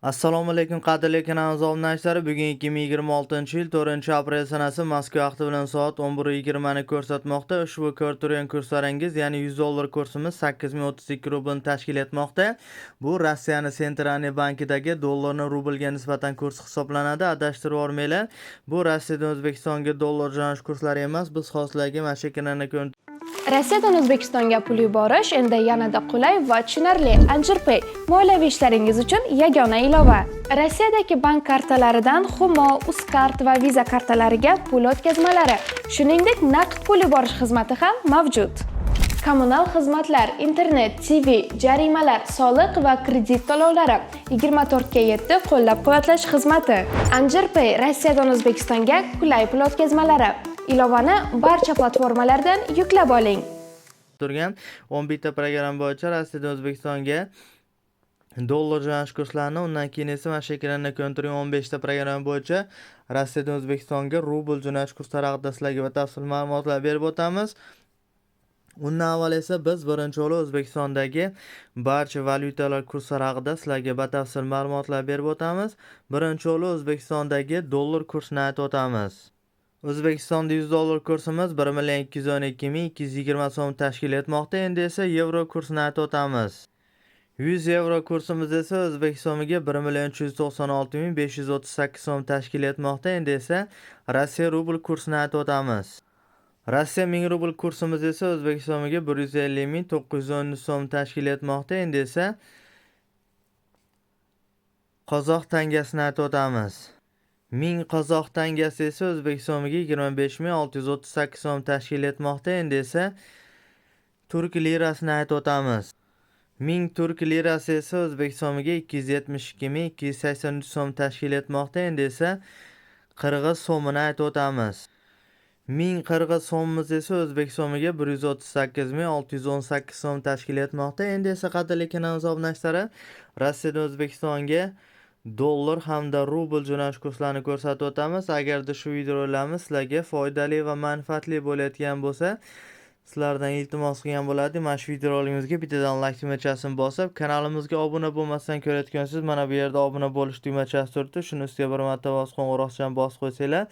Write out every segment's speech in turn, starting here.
Assalomu alaykum qadrli kanalimiz obunachilari. Bugun 2026-yil 4-aprel sanasi Moskva vaqti bilan soat 11:20 ni ko'rsatmoqda. Ushbu ko'rib turgan kurslaringiz, ya'ni 100 dollar kursimiz 8032 rublni tashkil etmoqda. Bu Rossiyaning Sentralniy bankidagi dollarni rublga nisbatan kurs hisoblanadi. Adashtirib yubormanglar. Bu Rossiyadan O'zbekistonga dollar jo'natish kurslari emas. Biz hozirlarga mana shu ekranda ko'rinib Rossiyadan O'zbekistonga pul yuborish endi yanada qulay va tushunarli. Anjirpay moliyaviy ishlaringiz uchun yagona ilova. Rossiyadagi bank kartalaridan Humo, Uzcard va Visa kartalariga pul o'tkazmalari, shuningdek, naqd pul yuborish xizmati ham mavjud. Kommunal xizmatlar, internet, TV, jarimalar, soliq va kredit to'lovlari 24 ga 7 qo'llab-quvvatlash xizmati. Anjirpay Rossiyadan O'zbekistonga qulay pul o'tkazmalari. Ilovani barcha platformalardan yuklab oling. Turgan 11 ta programma bo'yicha Rossiyadan O'zbekistonga dollar jo'natish kurslarini, undan keyin esa mana shu ekranda ko'rinib turgan 15 ta programma bo'yicha Rossiyadan O'zbekistonga rubl jo'natish kurslari haqida sizlarga batafsil ma'lumotlar berib o'tamiz. Undan avval esa biz birinchi bo'lib O'zbekistondagi barcha valyutalar kurslari haqida sizlarga batafsil ma'lumotlar berib o'tamiz. Birinchi bo'lib O'zbekistondagi dollar kursini aytib o'tamiz. O'zbekistonda 100 dollar kursimiz 1 million 212 ming 220 so'm tashkil etmoqda. Endi esa yevro kursini aytib o'tamiz. 100 yevro kursimiz esa o'zbek so'miga 1 million 396 ming 538 so'm tashkil etmoqda. Endi esa Rossiya rubl kursini aytib o'tamiz. Rossiya 1000 rubl kursimiz esa o'zbek so'miga 150 ming 910 so'm tashkil etmoqda. Endi esa qozoq tangasini aytib o'tamiz. 1000 qozoq tangasi esa o'zbek so'miga 25 ming 638 so'm tashkil etmoqda. Endi esa turk lirasini aytib o'tamiz. 1000 turk lirasi esa o'zbek so'miga 272 ming 283 so'm tashkil etmoqda. Endi esa qirg'iz so'mini aytib o'tamiz. 1000 qirg'iz so'mimiz esa o'zbek so'miga 138 ming 618 so'm tashkil etmoqda. Endi esa qadrli kanalimiz obunachilari, Rossiyadan O'zbekistonga dollar hamda rubl jo'natish kurslarini ko'rsatib o'tamiz. Agarda shu videolarimiz sizlarga foydali va manfaatli bo'layotgan bo'lsa, sizlardan iltimos qilgan bo'lardim. Mana shu videorolikimizga bittadan like tugmachasini bosib, kanalimizga obuna bo'lmasdan ko'rayotgansiz, mana bu yerda obuna bo'lish tugmachasi turibdi. Shuni ustiga bir marta bosib, qo'ng'iroqchani bosib qo'ysanglar,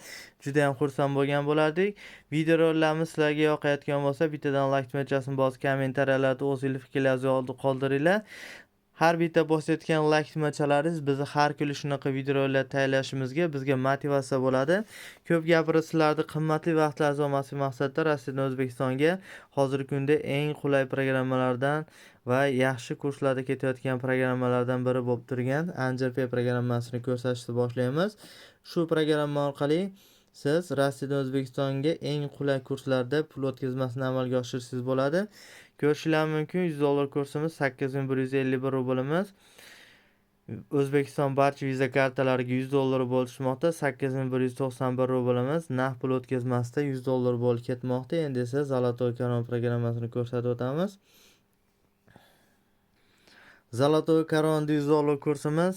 juda ham xursand bo'lgan bo'lardik. Videoroliklarimiz sizlarga yoqayotgan bo'lsa, bittadan like tugmachasini bosib, kommentariyalarda o'zingiz fikrlaringizni qoldiringlar. Har bitta bosayotgan like tugmachalaringiz bizni har kuni shunaqa videolar tayyorlashimizga bizga motivatsiya bo'ladi. Ko'p gapirib sizlarni qimmatli vaqtlaringizni olmaslik maqsadida Rossiyadan O'zbekistonga hozirgi kunda eng qulay programmalardan va yaxshi kurslarda ketayotgan programmalardan biri bo'lib turgan Anjirpay programmasini ko'rsatishni boshlaymiz. Shu programma orqali siz Rossiyadan O'zbekistonga eng qulay kurslarda pul o'tkazmasini amalga oshirishingiz bo'ladi. Ko'rishinglar mumkin, 100 dollar kursimiz 8151 rublimiz. O'zbekiston barcha Visa kartalariga 100 dollar bo'lib tushmoqda. 8191 rublimiz naqd pul o'tkazmasida 100 dollar bo'lib ketmoqda. Endi esa Zолотой Корон programmasini ko'rsatib o'tamiz. Zолотой Корон 100 dollar kursimiz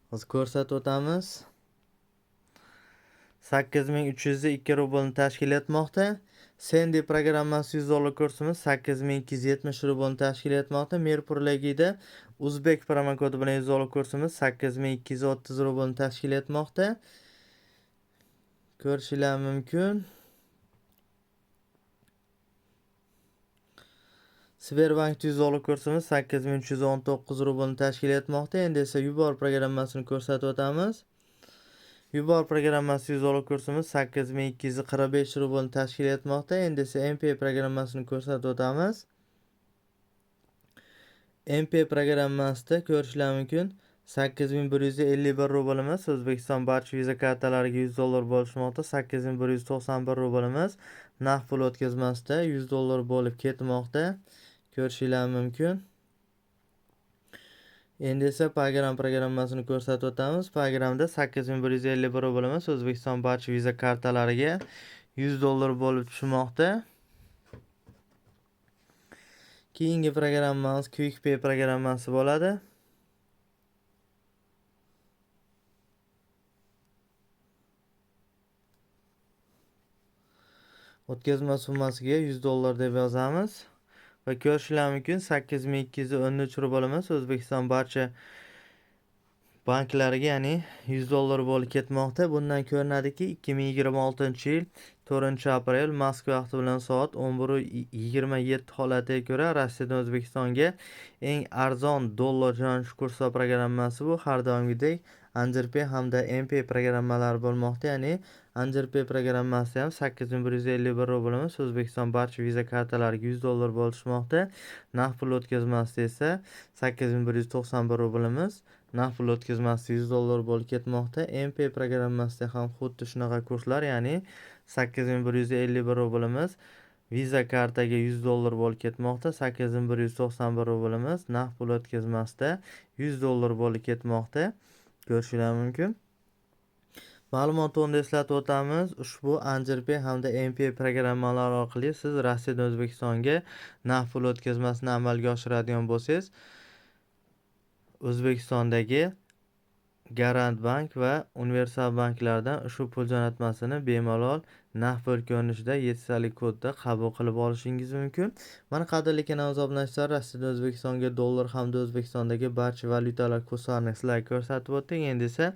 hozir ko'rsatib o'tamiz. 8302 rublni tashkil etmoqda. Sendi programmasi 100 dollar kursimiz 8270 rublni tashkil etmoqda. Mirpurligida o'zbek promokodi bilan 100 dollar kursimiz 8230 rublni tashkil etmoqda. Ko'rishinglar mumkin. Sberbank 100 dollar kursimiz 8319 rublni tashkil etmoqda. Endi esa Yubor programmasini ko'rsatib o'tamiz. Yubor programmasi 100 dollar kursimiz 8245 rublni tashkil etmoqda. Endi esa MP programmasini ko'rsatib o'tamiz. MP programmasida ko'rishlar mumkin. 8151 rublimiz O'zbekiston barcha Visa kartalariga 100 dollar bo'lishmoqda. 8191 rublimiz naqd pul o'tkazmasida 100 dollar bo'lib ketmoqda. Ko'rishinglar mumkin. Endi esa Pagram programmasini ko'rsatib o'tamiz. Pagramda 8151 rublimiz O'zbekiston barcha Visa kartalariga 100 dollar bo'lib tushmoqda. Keyingi programmamiz QuickPay programmasi bo'ladi. O'tkazma summasiga 100 dollar deb yozamiz. Va ko'rishlar mumkin, 8213 rublimiz O'zbekiston barcha banklariga, ya'ni 100 dollar bo'lib ketmoqda. Bundan ko'rinadiki, 2026-yil 4-aprel Moskva vaqti bilan soat 11:27 holatiga ko'ra Rossiyadan O'zbekistonga eng arzon dollar jo'natish kursi programmasi bu har doimgidek Anjirpay hamda MP programmalari bo'lmoqda. Ya'ni Anjirpay programmasi ham 8151 rublimiz O'zbekiston barcha Visa kartalariga 100 dollar bo'lishmoqda. Naqd pul o'tkazmasida esa 8191 rublimiz naqd pul o'tkazmasida 100 dollar bo'lib ketmoqda. MP programmasida ham xuddi shunaqa kurslar, ya'ni 8151 rublimiz Visa kartaga 100 dollar bo'lib ketmoqda. 8191 rublimiz naqd pul o'tkazmasida 100 dollar bo'lib ketmoqda. Ko'rishinglar mumkin. Ma'lumot o'rnida eslatib o'tamiz, ushbu Anjirpay hamda MP programmalari orqali siz Rossiyadan O'zbekistonga naqd pul o'tkazmasini amalga oshiradigan bo'lsangiz, O'zbekistondagi Garant bank va Universal banklardan ushbu pul jo'natmasini bemalol naqd pul ko'rinishida 7 sonli kodda qabul qilib olishingiz mumkin. Mana qadrli kanalimiz obunachilari, Rossiyadan O'zbekistonga dollar hamda O'zbekistondagi barcha valyutalar kurslarini sizlarga ko'rsatib o'tdik. Endi esa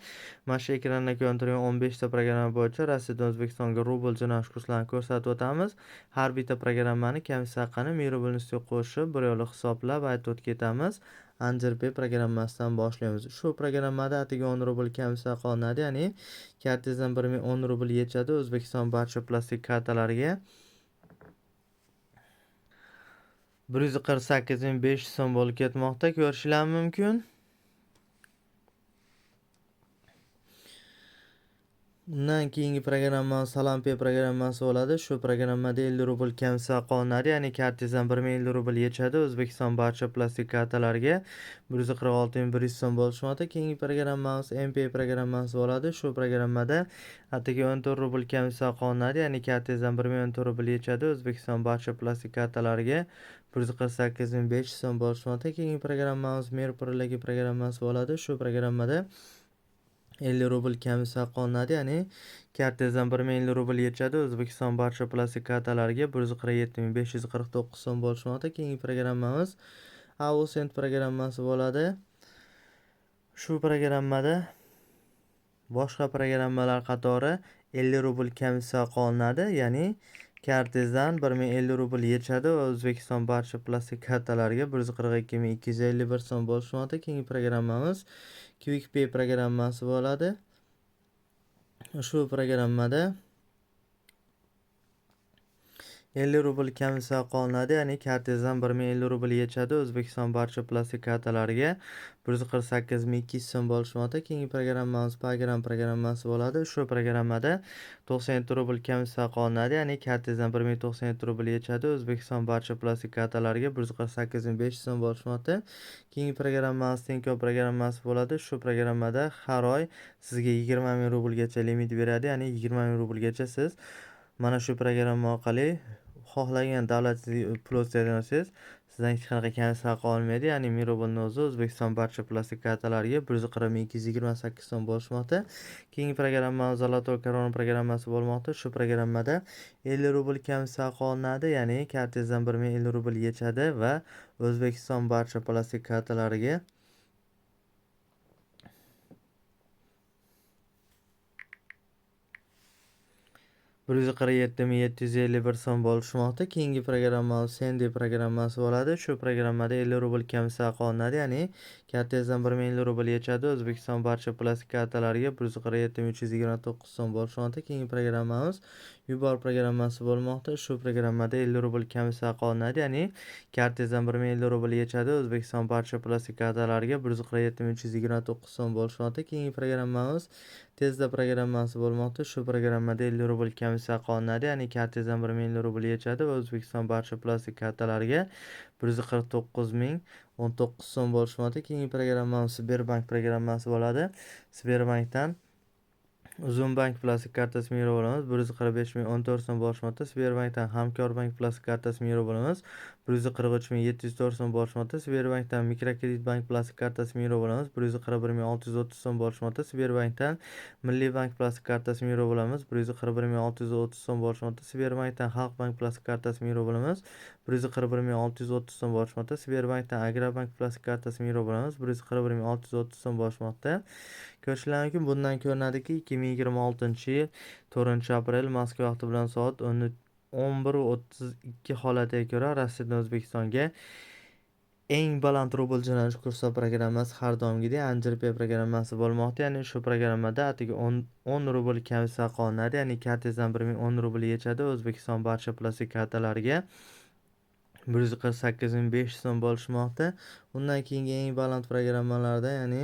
mana shu ekranda ko'rinib turgan 15 ta programma bo'yicha Rossiyadan O'zbekistonga rubl jo'natish kurslarini ko'rsatib o'tamiz. Har bitta programmani komissiya haqqini 1000 rublni ustiga qo'shib, bir yo'la hisoblab aytib o'tib ketamiz. Anjirpay programmasidan boshlaymiz. Shu programmada atigi 10 rubl komissiya qolinadi, ya'ni kartangizdan 1010 rubl yechadi O'zbekiston barcha plastik kartalariga. 148 500 so'm bo'lib ketmoqda, ko'rishlar mumkin. Undan keyingi programma Salampay programmasi bo'ladi. Shu programmada 50 rubl komissiya qolinadi, ya'ni kartangizdan 1050 rubl yechadi O'zbekiston barcha plastik kartalariga 146 100 so'm bo'lishmoqda. Keyingi programmamiz MP programmasi bo'ladi. Shu programmada atigi 14 rubl komissiya qolinadi, ya'ni kartangizdan 1014 rubl yechadi O'zbekiston barcha plastik kartalariga 148 500 so'm bo'lishmoqda. Keyingi programmamiz Mir Purlagi programmasi bo'ladi. Shu programmada 50 rubl komissiya qolinadi, ya'ni kartangizdan 1050 rubl yechadi O'zbekiston barcha plastik kartalariga 147 549 so'm bo'lishmoqda. Keyingi programmamiz Avocent programmasi bo'ladi. Shu programmada boshqa programmalar qatori 50 rubl komissiya qolinadi, ya'ni kartangizdan 1050 rubl yechadi va O'zbekiston barcha plastik kartalariga 142 251 so'm bo'lishmoqda. Keyingi programmamiz QuickPay programmasi bo'ladi. Shu programmada 50 rubl komissiya qolinadi, ya'ni kartangizdan 1050 rubl yechadi O'zbekiston barcha plastik kartalariga 148 200 so'm bo'lishmoqda. Keyingi programmamiz Pagram programmasi bo'ladi. Shu programmada 97 rubl komissiya qolinadi, ya'ni kartangizdan 1097 rubl yechadi O'zbekiston barcha plastik kartalariga 148 500 so'm bo'lishmoqda. Keyingi programmamiz Tinkoff programmasi bo'ladi. Shu programmada har oy sizga 20 000 rublgacha limit beradi, ya'ni 20 000 rublgacha siz mana shu programma orqali xohlagan davlatingizga pul o'tkazadigan bo'lsangiz, sizdan hech qanaqa komissiya haqi olmaydi. Ya'ni 1000 rublni o'zi O'zbekiston barcha plastik kartalariga 140 228 so'm bo'lishmoqda. Keyingi programmamiz Zalatoy Korona programmasi bo'lmoqda. Shu programmada 50 rubl komissiya haqi olinadi, ya'ni kartangizdan 1050 rubl yechadi va O'zbekiston barcha plastik kartalariga 147 751 so'm bo'lishmoqda. Keyingi programmamiz Sendy programmasi bo'ladi. Shu programmada 50 rubl komissiya haqi olinadi, ya'ni kartangizdan 1050 rubl yechadi O'zbekiston barcha plastik kartalariga 147 329 so'm bo'lishmoqda. Keyingi programmamiz Yubor programmasi bo'lmoqda. Shu programmada 50 rubl komissiya haqi olinadi, ya'ni kartangizdan 1050 rubl yechadi O'zbekiston barcha plastik kartalariga 147 329 so'm bo'lishmoqda. Keyingi programmamiz Tezda programmasi bo'lmoqda. Shu programmada 50 rubl komissiya haqi olinadi, ya'ni kartangizdan 1050 rubl yechadi va O'zbekiston barcha plastik kartalariga 149 019 so'm bo'lishmoqda. Keyingi programmamiz Sberbank programmasi bo'ladi. Sberbankdan Uzumbank plastik kartasi 1000 rublimiz 145 014 so'm bo'lishmoqda. Sberbankdan Hamkorbank plastik kartasi 1000 rublimiz 143 704 so'm bo'lishmoqda. Sberbankdan Mikrokredit bank plastik kartasi 1000 rublimiz 141 630 so'm bo'lishmoqda. Sberbankdan Milliy bank plastik kartasi 1000 rublimiz 141 630 so'm bo'lishmoqda. Sberbankdan Xalq bank plastik kartasi 1000 rublimiz 141 630 so'm bo'lishmoqda. Sberbankdan Agrobank plastik kartasi 1000 rublimiz 141 630 so'm bo'lishmoqda. Ko'rishingiz mumkin, bundan ko'rinadiki, 2026-yil 4 aprel Moskva vaqti bilan soat 11:32 holatiga ko'ra Rossiyadan O'zbekistonga eng baland rubl jo'natish kursi programmasi har doimgidek Anjirpay programmasi bo'lmoqda. Ya'ni shu programmada atigi 10 rubl komissiya qolinadi, ya'ni kartangizdan 1010 rubl yechadi. O'zbekiston barcha plastik kartalariga 148 500 so'm bo'lishmoqda. Undan keyingi eng baland programmalarda, ya'ni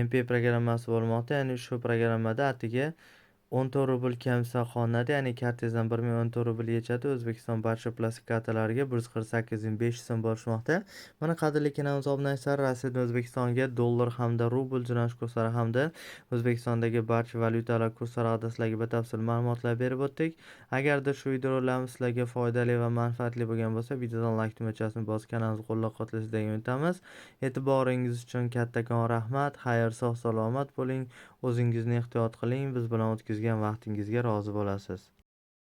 MP programmasi bo'lmoqda. Ya'ni shu programmada atigi 14 rubl komissiya qolinadi, ya'ni kartangizdan 1014 rubl yechadi. O'zbekiston barcha plastik kartalariga 148 500 so'm bo'lishmoqda. Mana, qadrli kanalimiz obunachilari, Rossiyadan O'zbekistonga dollar hamda rubl jo'natish kurslari hamda O'zbekistondagi barcha valyutalar kurslari haqida sizlarga batafsil ma'lumotlar berib o'tdik. Agarda shu videolarimiz sizlarga foydali va manfaatli bo'lgan bo'lsa, videodan layk tugmachasini bosib, kanalimizni qo'llab-quvvatlashingizni degan umidamiz. E'tiboringiz uchun kattakon rahmat. Xayr, sog' salomat bo'ling, o'zingizni ehtiyot qiling, biz bilan o'tkazgan vaqtingizga rozi bo'lasiz.